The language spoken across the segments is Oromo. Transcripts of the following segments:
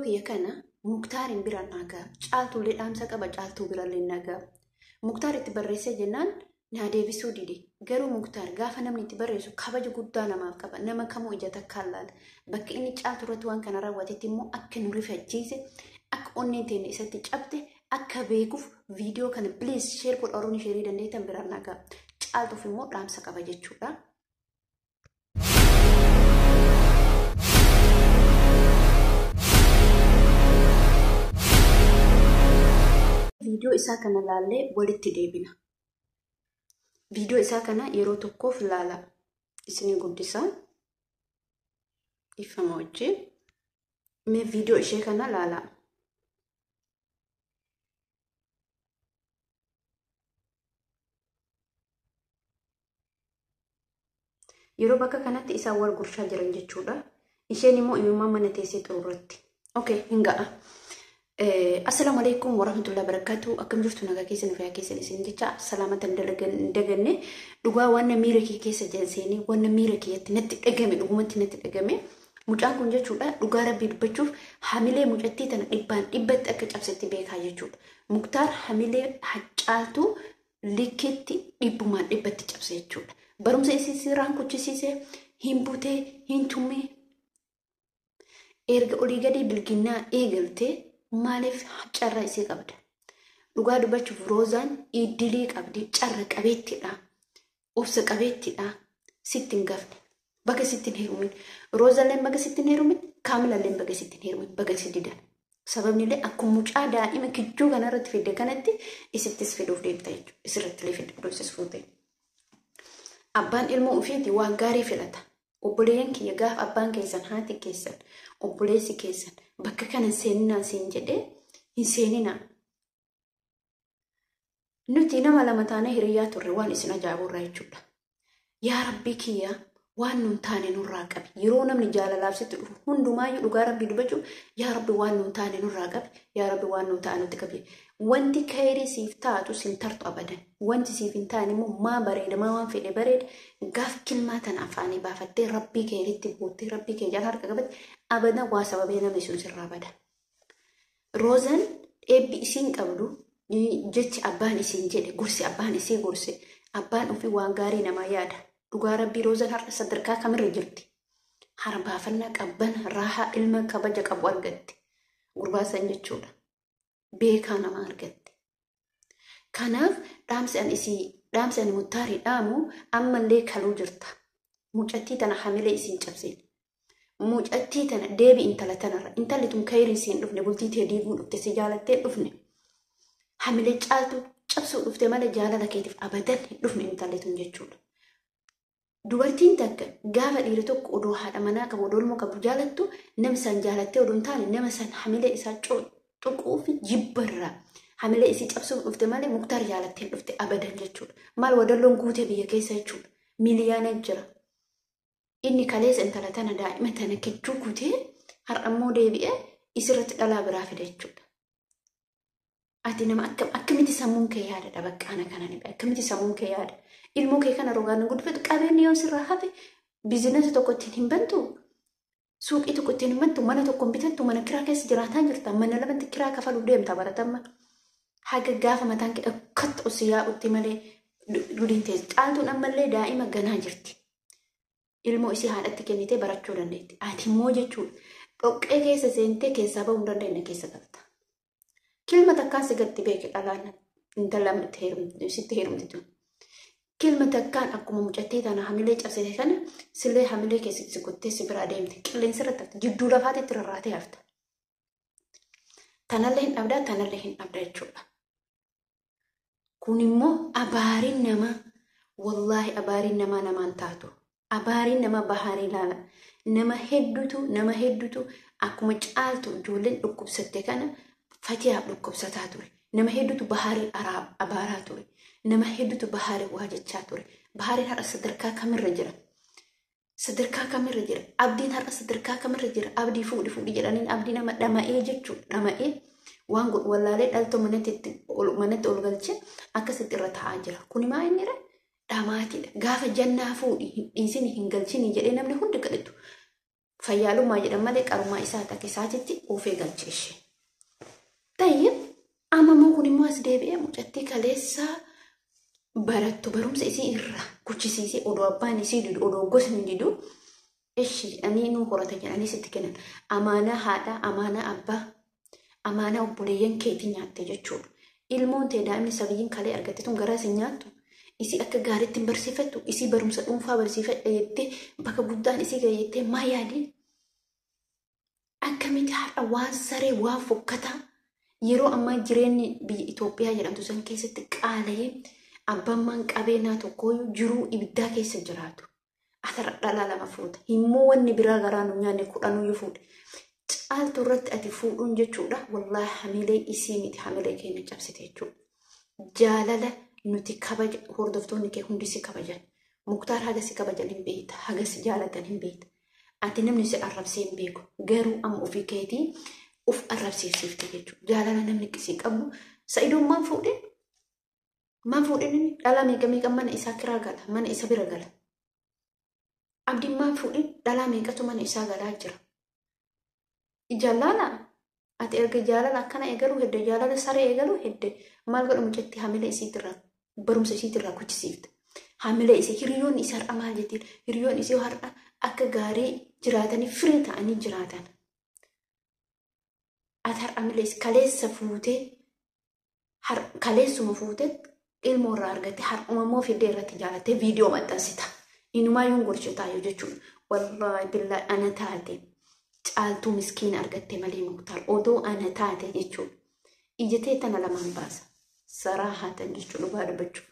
kiyya kana Muktaariin biraan nagaa. Caaltuullee dhaamsa qaba, caaltuu birallee nagaa. Muktaar itti barreessee jennaan naa deebisuu dide. Garuu Muktaar gaafa namni itti barreessu kabaja guddaa namaaf qaba. Nama kamuu ija takkaan laala. Bakka inni caaltuu irratti waan kana raawwatetti immoo akka nu rifachiise, akka onneen teenya isatti cabte akka beekuuf viidiyoo kana please share godha, Oromoon sheerii dandeettan biraan nagaa. Caaltuuf immoo dhaamsa qaba jechuudha. Viidiyoo isaa kana laallee walitti deebina. Viidiyoo isaa kana yeroo tokkoof laala. Isinii guddisa. Ifama wajjin. Mee viidiyoo ishee kana laala. Yeroo bakka kanatti isaan wal gurshaa jiran jechuudha. Isheen immoo imimmaan mana teessee xururratti. Okay, hin ga'a. Assalaamu alaikum warahmatullahi wabarakatuh. Akkam jirtu, nagaa keessan, fayyaa keessan isin jecha salaamata hin daganne. Dhugaa waan miira kee keessa seenee, waan miira keetti natti dhagame, dhugumatti natti dhagame. Mucaan kun jechuudha, dhugaa rabbii dubbachuuf hamilee mucattii tana dhibbaan dhibbatti akka cabsetti beekaa jechuudha. Muktaar hamilee caaltuu likkeetti dhibbumaan dhibbatti cabse jechuudha. Barumsa isii sirraan kuchisiisee, hin butee, hin tumee, erga olii gadii bilginnaa eegaltee maaliif carra isii qabda? Dhugaa dubbachuuf Roozaan iddilii qabdi, carra qabeettidha, obsa qabeettidha, sitti hin gafne, baga sitti hin heerumin. Roozaalleen baga sitti hin heerumin, Kaamilalleen baga sitti hin heerumin, baga si didan. Sababni illee akkuma mucaa daa'ima kichuu kanarratti fidde kanatti isittis fiduuf deemta jechuudha. Isirratti illee fidde isis fuute. Abbaan ilmoo ofiiti waan gaarii filata. Obboleeyyan kiyya, gaafa abbaan keessan, haati keessan, obboleessi keessan bakka kana seeninaa siin jedhee hin seeninaa. Nuti nama lama taanee hiriyaa turre, waan isin ajaa'iburraa jechuudha. Yaa rabbii kiyya, waan nun taane nurraa qabi. Yeroo namni jaalalaaf sitti dhufu hundumaayyuu, dhugaa rabbii dubbachuuf, yaa rabbi waan nun taane nurraa qabi. Yaa rabbi waan nun taane nutti qabi. Wanti kayrii siif taatu sin tartu abadan. Wanti siif hin taane immoo maa bareeda, maa waan fedhe bareeda, gaaf kilmaa tana afaanii baafattee rabbii keeritti buuttee rabbii kee jala harka qabatte abadan waa sababee namni sun sirraa bada. Roozaan eebbi isiin qabdu, jechi abbaan isiin jedhe, gorsi abbaan isii gorse, abbaan ofii waan gaarii namaa yaada. Dhugaa rabbii Roozaan har'a sadarkaa kamirra jirti? Hara baafannaa qabbana raahaa ilma kabaja qabu argatte. Gurbaa san jechuudha. Beekaa nama argatte. Kanaaf dhaamsi ani isii, dhaamsi ani Muktaarii dhaamu, ammallee kaluu jirta. Mucattii tana hamilee isiin cabseen. Mucattii tana deebi, intala tanarra. Intalli tun kayrii isiin dhufne, bultii tee diiguu dhufte, si jaalattee dhufne. Hamilee caaltu cabsuu dhufte malee jaalala keetiif abadan hin dhufne intalli tun jechuudha. Dubartiin takka gaafa dhiira tokko odoo haadha manaa qabu, odoo ilmoo qabu jaalattu, nama san jaalattee odoo hin taane nama san hamilee isaa tuquu fi jibbarraa hamilee isii cabsuuf dhufte malee Muktaar jaalattee dhufte abadan jechuudha. Maal wadalloon guutee biyya keessa jechuudha. Miliyaana jira. Inni kaleessa intala tana daa'ima tana kichuu kutee har'a immoo deebi'ee isirratti dhalaa biraa fide jechuudha. Ati nama akkam, akkamitti sammuun kee yaada baqqaana kana ni, akkamitti sammuun kee yaada? Ilmoo kee kana rogaan guddifatu, qabeenyi yoo sirraa hafe biizinasii tokko ittiin hin bantu, suuqii tokko ittiin hin bantu, mana tokko hin bitattu, mana kiraa keessa jiraataa jirta, mana lamatti kiraa kafaluuf deemta baratamma. Haga gaafa mataan kee akkatti osoo yaa'utti malee dudiin teessu. Caaltuun ammallee daa'ima ganaa jirti. Ilmoo isii haadhatti kennitee barachuu dandeetti. Ati immoo jechuudha, dhoqqee keessa seentee keessaa bahuu hin dandeenye keessa galta. Kilma takkaan si gatti beeke dhalaan intala sitti heerumti tun. Kilma takkaan akkuma mucattii tana hamilee cabsite kana sillee hamilee keessatti si kuttee si biraa deemte, qilleensa irratti hafte, jidduu lafaatitti rarraatee hafta. Tanallee hin dhabdaa, tanallee hin dhabda jechuudha. Kun immoo abaariin namaa, wallaahi abaariin namaa namaan taatu. Abaariin nama bahaarii ilaala. Nama hedduutu akkuma caaltu ijoolleen dhukkubsatte kana fatiyaaf dhukkubsataa ture. Nama hedduutu bahaarii abaaraa ture. Nama hedduutu bahaarii waa jechaa ture. Bahaariin har'a sadarkaa kamirra jira? Sadarkaa kamirra jira? Abdiin har'a sadarkaa kamirra jira? Abdii fuudhi fuudhi jedhaniin abdii nama dhama'ee jechuudha. Dhama'ee waan godhu wallaalee dhaltoo manatti ol galchee akkasitti irra taa'aa jira. Kuni maa inni dhamaatiidha. Gaafa jannaa fuudhi, hin dhiisini, hin galchini jedhee namni hundi kadhatu. Fayyaalummaa jedhan malee qarummaa isaa akka isaatitti oofee galche ishee. Tayyib amma immoo kun immoo as deebi'ee mucattii kaleessaa barattu barumsa isii irraa kuchisiisee odoo abbaan isii didu odoo gosni didu ishi jedhanii nuu horata jedhanii sitti kennan. Amaanaa haadhaa, amaanaa abbaa, amaanaa obboleeyyan keetii nyaatte jechuudha. Ilmoon tee daa'imni sabiyyiin kalee argatte tun garaa sin nyaattu. Isii akka gaariitti hin barsiifattu, isii barumsa dhuunfaa barsiifadha jettee bakka guddaan isii gahe jettee maa yaadii? Akkamitti har'a waan saree waan fokkataa yeroo ammaa jireenyi biyya Itoophiyaa jedhamtu san keessatti qaala'ee abbaan maan qabeenyaa tokkooyyuu jiruu ibiddaa keessa jiraatu. Ati har'a dhalaa lama fuuta. Himmoo wanni biraa garaa nu nyaanne kudhanuyyuu fuudhe. Caaltuu irratti ati fuudhuun jechuudha. Wallaahi hamilee isii miti hamilee keenya cabsite jechuudha. Jaalala nuti kabaja hordoftoonni kee hundi si kabajan. Muktaar haga si kabajan hin beekta. Haga si jaalatan hin beekta. Ati namni si arrabsee hin beeku. Garuu amma ofii keetii of arrabsiifsiifte jechuudha. Jaalala namni si qabu. Sa'idoon maan fuudhe? Maan fuudhe inni? Dhalaa meeqa meeqa mana isaa kiraa gala. Mana isa bira gala. Abdiin maan fuudhe? Dhalaa meeqatu mana isaa galaa jira. Jaalala ati erga jaalala akkana eegaluu hedde jaalala saree eegaluu hedde maal godhu mucatti hamilee isiitirraa barumsa isiitirraa kuchisiifte. Hamilee isii hiriyoonni isii har'a maal jettiin hiriyoonni isii har'a akka gaarii jiraatanii firii ta'anii jiraatan. Ati har'a hamilee isii kaleessa fuutee kaleessuma fuutee ilmoo irraa argatte har'uma immoo fiddee irratti jaalattee viidiyoo maxxansita. Inumaayyuu gorchitaa yoo jechuudha. Wallaahi billaahi ana taate. Caaltuu miskiina argatte malee Muktaar odoo ana taate jechuudha. Ija tee tana lamaan baasa. Saraa haatan jechuudha dhugaa dubbachuuf.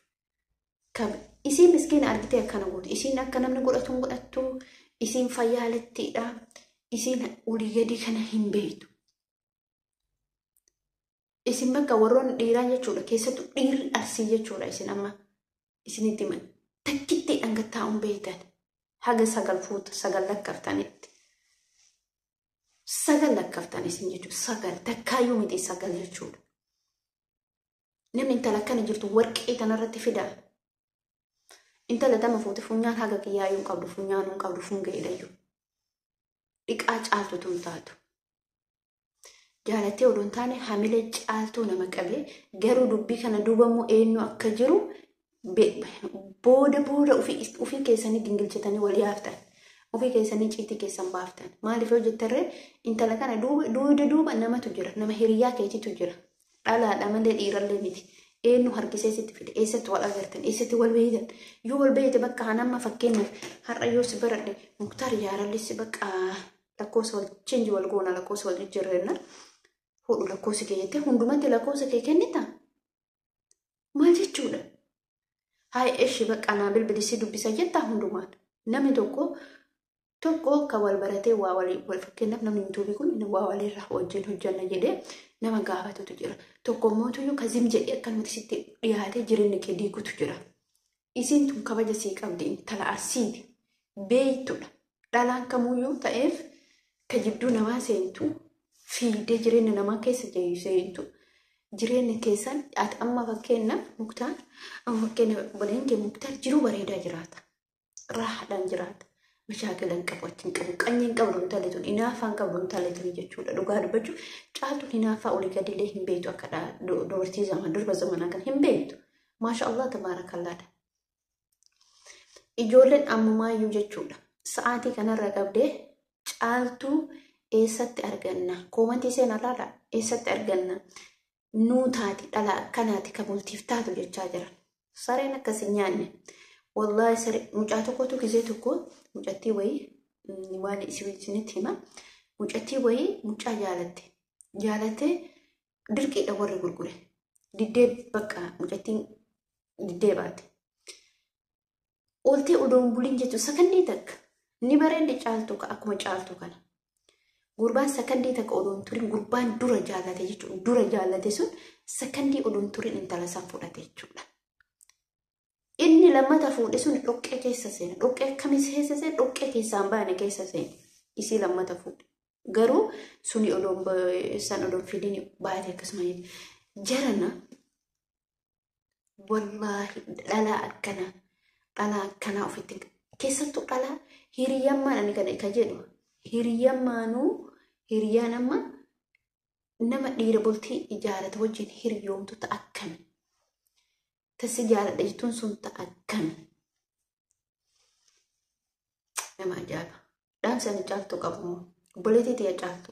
Isiin miskiina argitee akkana gootu. Isiin akka namni godhatu hin godhattu. Isiin fayyaalettiidha. Isiin olii gadii kana hin beektu. Isin bakka warroonni dhiiraa jechuudha. Keessattuu dhiirri arsii jechuudha isin amma isinitti himan. Takkitti dhangattaa'uun beektan. Haga sagal fuuta sagal lakkaftanitti. Sagal lakkaftan isin jechuudha. Sagal takkaayyuu miti sagal jechuudha. Namni intala akkana jirtu warqee tanarratti fidaa. Intala tama fuute funyaan haga kiyyaayyuu hin qabdu funyaan hin qabdu fungeedhayyuu. Dhiqaa caaltu tun taatu. Jaalattee odoo hin taane hamilee caaltuu nama qabee garuu dubbii kana duuba immoo eenyu akka jiru booda booda ofii keessanii gingilchatanii wal yaaftan. Ofii keessanii ciitii keessan baaftan. Maaliif yoo jettarree intala kana duuba duuba namatu jira. Nama hiriyaa keetitu jira. Dhalaadha malee dhiirallee miti. Eenyu harkisee sitti fide? Eessatti wal agartan? Eessatti wal beeytan? Yoo wal beeyte bakka hanamma fakkeenyaaf har'a yoo si baradhe Muktaar yaarallee si bakka lakkoofsa wal chenji wal goona lakkoofsa wal jijjiirrenna. Hodhu lakkoofsa kee jettee hundumatti lakkoofsa kee kennita. Maal jechuudha? Hayi eshi bakka naa bilbilisi dubbisa jettaa hundumaan. Namni tokko tokko kan wal baratee waa walii wal fakkeenyaaf namni yuutuubii kun waa waliirraa wajjin hojjanna jedhee nama gaafatutu jira. Tokko immoo tuyyuu kazim jedhee akkanumatti sitti dhiyaatee jireenya kee diigutu jira. Isiin tun kabaja sii qabdi intala arsiiti. Beeytudha. Dhalaan kamuyyuu ta'eef ka jidduu namaa seentu fiidee jireenya namaa keessa seentu. Jireenya keessan ati amma fakkeenyaaf Muktaar amma fakkeenyaaf obboleen kee Muktaar jiruu bareedaa jiraata. Raahaadhaan jiraata. Mashaakila hin qabu achi hin qabu qanyii hin qabdu intalli tun hinaaffaa hin qabdu intalli tun jechuudha. Dhugaa dubbachuuf caaltuun hinaaffaa olii gadiillee hin beektu akka dubartii zaman durba zamanaa kana hin beektu. Maasha Allah tabaarakallaadha. Ijoolleen ammumaayyuu jechuudha. Sa'aatii kanarra qabdee caaltuu eessatti arganna? Koomantii seenaa laala eessatti arganna? Nuu taati dhala akkanaati kan bultiif taatu jechaa jiran. Sareen akkas hin nyaanne. Wallaahi saree mucaa tokkotu gisee tokko mucattii wayii waan isinitti hima. Mucattii wayii mucaa jaalatte. Jaalattee dirqiidha warri gurgure. Diddee bakka mucattiin diddee baate. Oltee odoon buliin jechuun sakandii takka ni bareeddi caaltuu akkuma caaltuu kana. Gurbaan sakandii takka odoon turin gurbaan dura jaallate jechuudha. Dura jaallate sun sakandii odoon turin intala san fudhate jechuudha. Inni lammata fuudhe sun dhoqqee keessa seene. Dhoqqee akkamii keessa seene? Dhoqqee keessaan baane keessa seene. Isii lammata fuudhe. Garuu suni odoon san odoon fidin baate akkasuma jarana wallaahi dhalaa akkanaa dhalaa akkanaa ofitti keessattuu dhalaa hiriyyammaan ani kana ka jedhu Hiriyyamaanuu hiriyyaan amma nama dhiira bultii ijaarate wajjin hiriyoomtu ta'a akkami? Tasi jaaladha jettuun sun ta'a akkami? Nama ajaa'iba. Dhaamsa ani caaltu qabu obboleettii tiyya caaltu.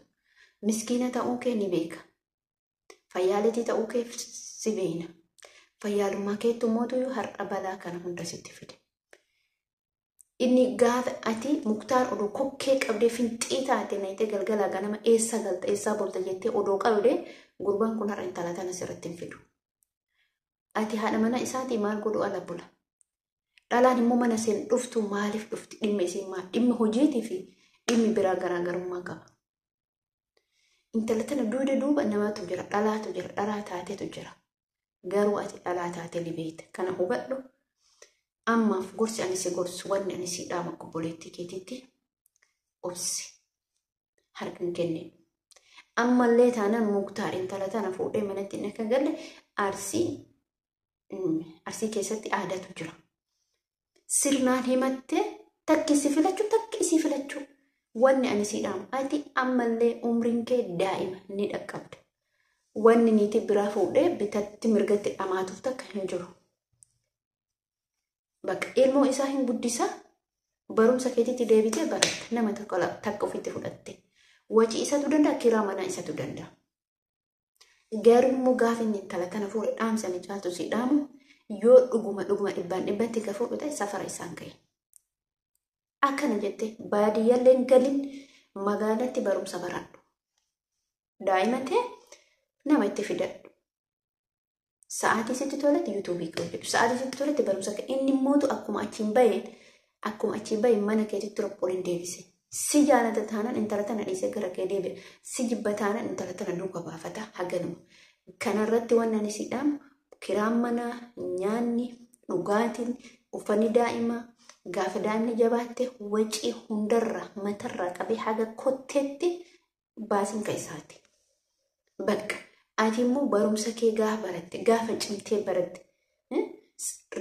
Miskiina ta'uu kee ni beeka. Fayyaaleetii ta'uu kee si beekna. Fayyaalummaa keettu mootuyyuu har'a balaa kana hunda sitti fide. Inni gaafa ati Muktaar odoo kokkee qabdee finxii taate nayitee galgalaa ganama eessa galta eessaa bulta jettee odoo qabdee gurbaan kun har'a intala tana sirratti hin fidu. Ati haadha mana isaatii maal godhu ala bula. Dhalaan immoo mana seen dhuftu maaliif dhufti dhimma isiin maal dhimmi hojiitii fi dhimmi biraa garaagarummaa qaba. Intala tana duuda duuba namatu jira dhalaatu jira dhalaa taatetu jira. Garuu ati dhalaa taate ni beekta. Kana hubadhu. Ammaaf gorsi ani si gorsu wanni ani si dhaama obboleettii keetiitti obsi harka hin kennin. Ammallee taanaan Muktaar intala tana fuudhee manatti inni akka galle Arsii Arsii keessatti aadaatu jira. Sirnaan himattee takki si filachuu takki isii filachuu wanni ani si dhaamu ati ammallee umriin kee daa'ima ni dhaqqabda. Wanni niitii biraa fuudhee bitatti mirgatti dhamaatuuf takka hin jiru. Bakka ilmoo isaa hin guddisaa barumsa keetitti deebitee baratta nama takka ofitti fudhatte. Wacii isatu danda'a kiraa manaa isatu danda'a. Garuu immoo gaafa inni intala tana fuudhe dhaamsa inni caaltu si dhaamu yoo dhuguma dhuguma dhibbaan dhibbatti ka fuudhu ta'e safara isaan gahe. Akkana jette baadiyyaallee hin galin magaalatti barumsa baradhu. Daa'ima ta'e nama itti fidadhu. Sa'aatii sitti toletti yuutuubii kee hojjedhu. Sa'aatii sitti toletti barumsa kee inni mootu akkuma achiin baheen akkuma achiin baheen mana keetitti roqqoon hin deebise. Si jaalata taanaan intala tana dhiisee gara kee deebi'a. Si jibba taanaan intala tana duuka baafata haganuma. Kanarratti waan ani si dhaamu kiraan manaa, nyaanni, dhugaatiin, uffanni daa'imaa gaafa daa'imni jabaatte wacii hundarraa matarraa qabee haga kotteetti baasiin ka isaati. Bakka ati immoo barumsa kee gaafa baratte gaafa cimtee baratte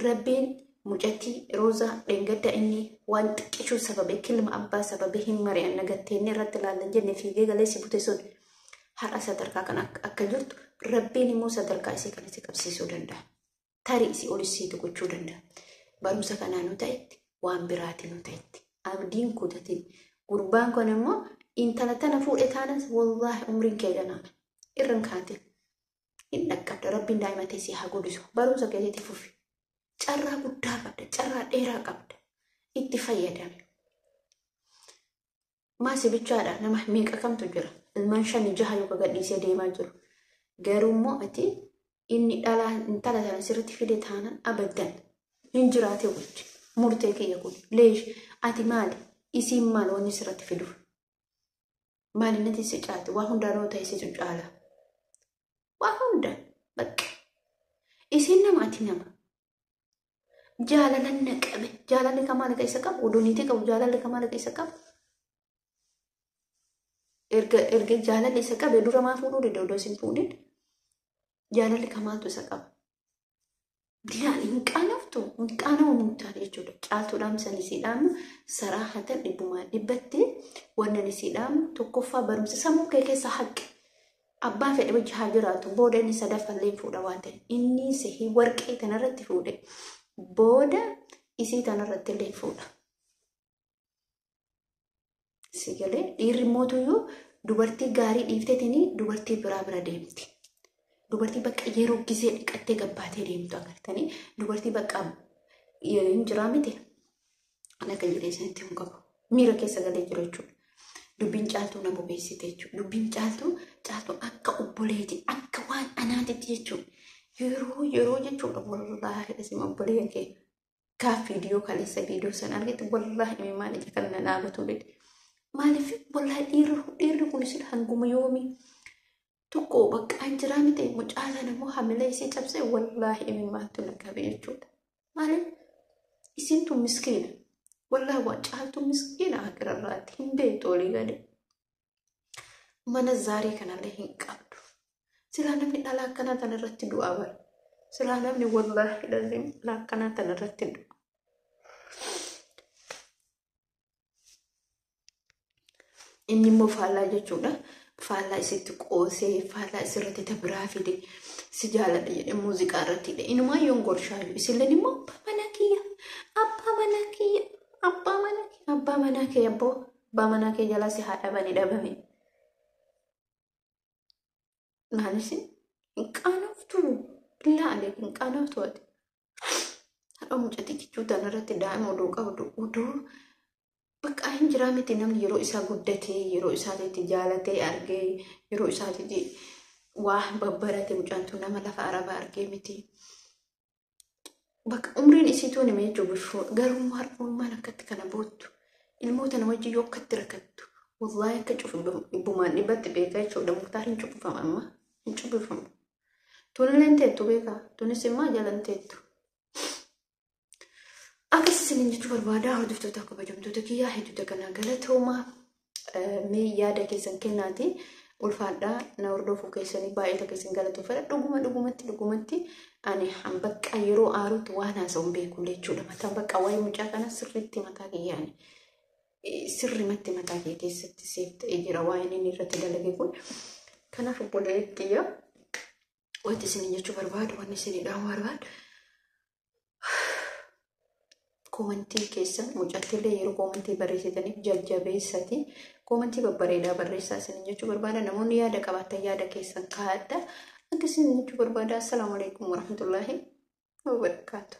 rabbiin mucattii roozaa dheengadda inni waan xiqqishuu sababee kilma abbaa sababee hin mari'anna gatteenni irratti ilaallan jenne fiigee galee si bute sun har'a sadarkaa kan akka jirtu rabbiin immoo sadarkaa isii kana si qabsiisuu danda'a. Tarii isii olis siitu gochuu danda'a. Barumsa kanaa nu ta'etti waan biraatiin nu ta'etti abdiin kutatin gurbaan kun immoo intala tana fuudhe taanas wallaahi umriin kee ganaadha. Irra hin kaatin. Hin dhaqqabda. Rabbiin daa'ima tee si haa guddisu. Barumsa keetiitti fufi. Carraa guddaa qabda. Carraa dheeraa qabda. Itti fayyadami. Maasi bichaadha nama meeqa kamtu jira. Ilmaan shani jaha yoo gadhiisee deemaa jiru. Garuu immoo ati inni dhalaa intala tana sirriitti fide taanaan abaddan hin jiraate wajji. Murtee kiyya kun. Leesh ati maali? Isiin maal wanni sirratti fiduuf? Maali natti si caalti? Waa hundaan yoo ta'e situ caala. Waa hunda bakka. Isiin nama ati nama. Jaalalan na qabe. Jaalalli kan maal keessa qabu? Odoo niitii qabu jaalalli kan maal keessa qabu? Erga erga jaalalli isa qabe dura maa fuudhuu dide odoo isin fuudhin? Jaalalli kan maaltu isa qaba? Bilaal hin qaanoftu hin qaanamu muktaar jechuudha. Caaltuu dhaamsan isii dhaamu saraahatan dhibbumaa dhibbatti wannan isii dhaamu tokkoffaa barumsa sammuu kee keessa haqi. Abbaa fedhe wajji haa jiraatu booda inni sadaffallee fuudha waan ta'e inni sihii warqee tanarratti fuudhe booda isii tanarratti illee fuudha. Si galee dhiirri mootuyyuu dubartii gaarii dhiifteetini dubartii biraa bira deemti. Dubartii bakka yeroo gisee dhiqattee gabbaatee deemtu agartanii dubartii bakka hin jiraa miti. Ani akka jedhee isinitti hin qabu. Miira keessa galee jiru jechuudha. Dubbiin caaltuu na bobeessite jechuudha. Dubbiin caaltuu caaltuu akka obboleeti akka waan anaatitti jechuudha. Yeroo yeroo jechuudha wallaahi isin obboleen kee gaaf viidiyoo kaleessa viidiyoo sana argite wallaahi imimmaan ija kan na dhaabatu dide. Maaliif wallaahi dhiirri dhiirri kun isin hanguma yoomii tokko bakka an jiraa miti mucaa sana immoo hamilee isii cabsee wallaahi imimmaantu na qabe jechuudha. Maaliif isin tun miskiina wallaahi waan caaltu miskiina akirarraatti hin beektu olii galee. Mana zaarii kanallee hin qabdu. Silaa namni dhalaa akkanaa tana irratti du'aa bara. Silaa namni wallaahi lazim dhalaa akkanaa tana irratti du'a. Inni immoo faallaa jechuudha. Faallaa isitti qoosee, faallaa isirratti tabiraa fide, si jaaladha jedhee muuziqaa irratti hidhe. Inumaa yoon gorshaayu. Isilleen immoo abbaa manaa kiyya, abbaa manaa kiyya, abbaa manaa kiyya, abbaa manaa kiyya abboo, abbaa manaa kee jalaa si haa dhabani dhabame. Maalis hin qaanoftu, billaa aleek hin qaanoftu ati. Har'a mucattii kichuu tana irratti daa'ima oduu qabdu oduu bakka hin jiraa miti. Namni yeroo isaa guddatee, yeroo isaatiitti jaalatee argee, yeroo isaatiitti waa babbarate, mucaan tun nama lafa arabaa argee miti. Bakka umriin isiituu nima jechuun bifuu garuu har'ummaan akkatti kana boottu ilmoota nama wajjin yoo akkatti rakkattu, wallaahi akka cufu dhibbumaan dhibbatti beekaa jechuudha. Muktaar hin cubbifama, amma hin cubbifamu. Tunillee hin teettu beekaa, tunis immoo jala hin teettu. Akkas isiniin jechuu barbaada, hordoftoota kabajamtoota kiyyaa hedduuta kana galatooma. Mee yaada keessan kennaati, ulfaadhaa. Na hordofuu keessanii baay'ee takka isin galatoofadha. Dhuguma dhugumatti dhugumatti ani bakka yeroo aarutti waan haasa'u hin beeku jechuudha. Mataan bakka waa'ee mucaa kana sirriitti mataa kiyyaani. Sirrimatti mataa kiyya keessatti seef ta'ee jira waa'een inni irratti dalage kun. Kanaaf obboleettii kiyya, wanti isiniin jechuu barbaadu, wanni isinii dhaamu barbaadu, koomantii keessan mucattiillee yeroo koomantii barreessitaniif jajjabeessati koomantii babbareedaa barreessaa isiniin jechuu barbaada. Namoonni yaada qabaattan yaada keessan kaa'adha. Akka isiniin jechuu barbaada. Assalaamu alaikum warahmatullaahi wabarakaatu.